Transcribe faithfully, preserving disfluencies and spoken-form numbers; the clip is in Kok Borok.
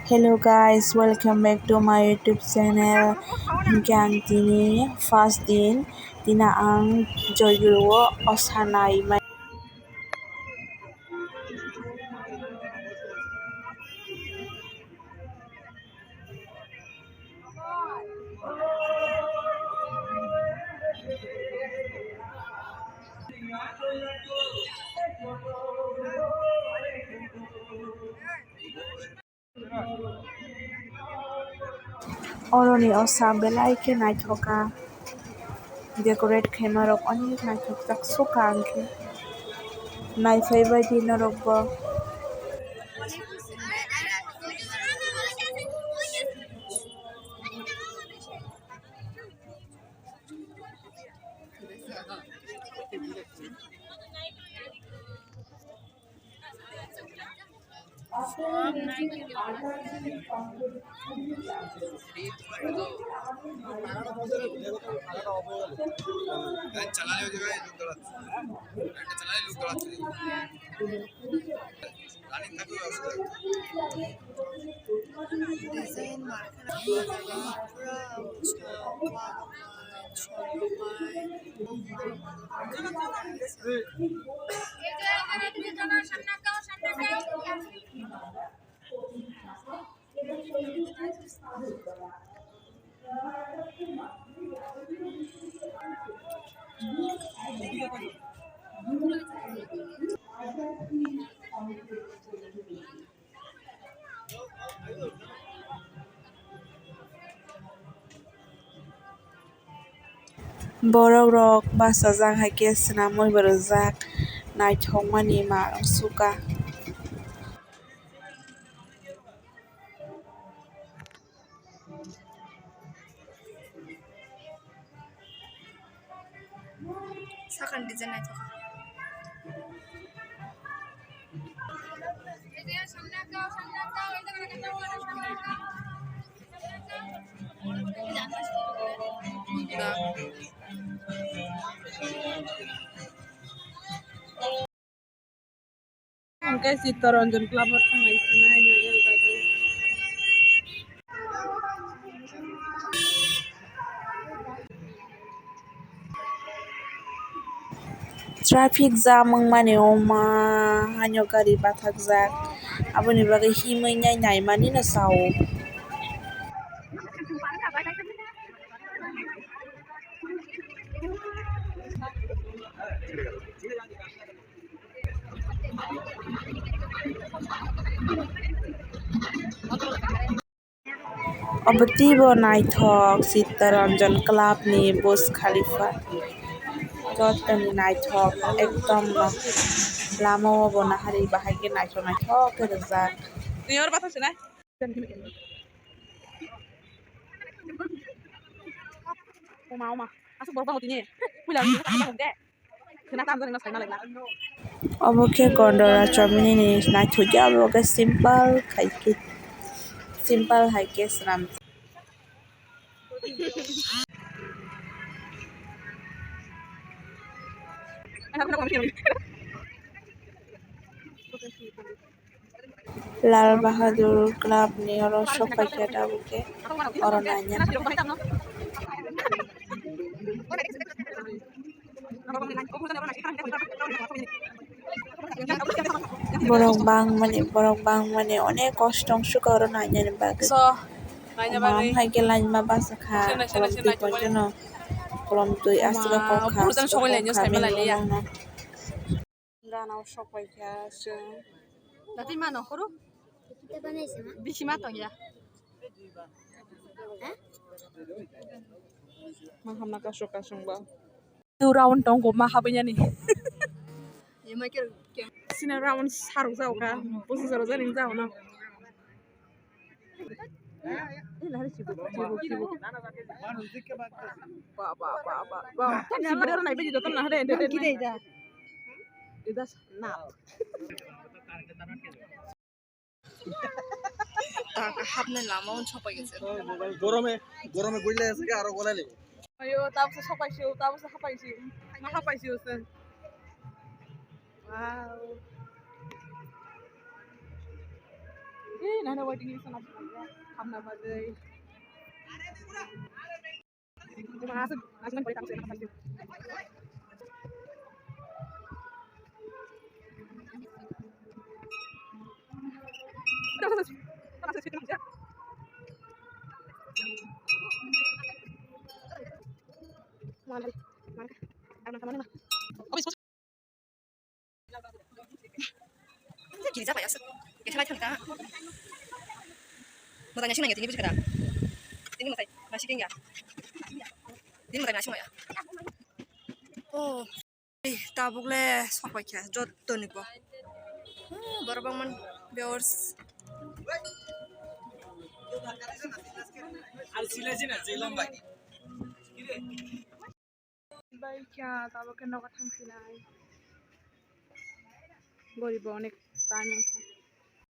Hello guys, welcome back to my YouTube channel. Hinkhe ang tini first din, tini ang Joygurio osa nai mai. Oroni osa belai khe naithok kha, decorate khaima rok onek naithok jak sukha ang khe, naiphai bai di norok bo. Design markha pura Borok rok bachajak hai khe swnamwi bo rwjak, naithokmani ma sukha. Sakani design naithok kha. Hwnkhe Chittaranjan Club o thanglai sinai naina bagwi. Traffic jam wngmani wngma haino gari bathakjak, aboni bagwi himwi nai naimani no sao. Obo teibo naithok Chittaranjan Club ni Burj Khalifa. Joto ni naithok ekdom no lama o bo nahari bahai khe naithok naithok khe rijak. Oma, oma. Asuk borok bango tini. Puila tini tak bango de. Khna tam jani no saima lagla. Obo khe Gonda Rajwamini ni naithok ya, obo khe simple khai khe, simple hai khe swnam. Lal Bahadur Club ni oro sok paikha tabuk khe oro naina. Borok bangmani, borok bangmani onek kosto wng sukha oro nainani bagwi. So, naina bagwi. Hai khe laima bachakha, kolom twi poito no, kolom twi aswk kok kha, aswk kok kha, bini ulo no. Gana o sok paikha chwng. Dati ma nongkhoro? Bisi ma tongya. Ma hamna kasuk kasung ba. Tu round tongo ma habaiya ni. Sina round saruk jao ka. Busu saruk jani jao no. Ba, ba, ba, ba, ba. Kan si video nai biji joto na hade entertainment. Ida snap. Hapnai lama o sopai gese. Gorome, gorome guile ase ke aro golai lebo. Ayo, tabuk se sopai siyo, tabuk se hapai siyo. Ma hapai siyo se. Wow. Nana waiting list na hamna bagwi. Mana asuk asuk bari tamu sih. Mana mana. Mana mana. Kiri jabai aswk. Kesa lai thangta. Mwtai naising nangya tini bujikha da. Tini mwtai naising ya. Tini mwtai naising ya. Oh. Eh, tabuk le sok bai kha jotto ni bo. Oh, borok bangman viewers. Ar sila jina jai lombai. Bai kha tabuk khe nogo thangsinai. Goribo onek time wngkha.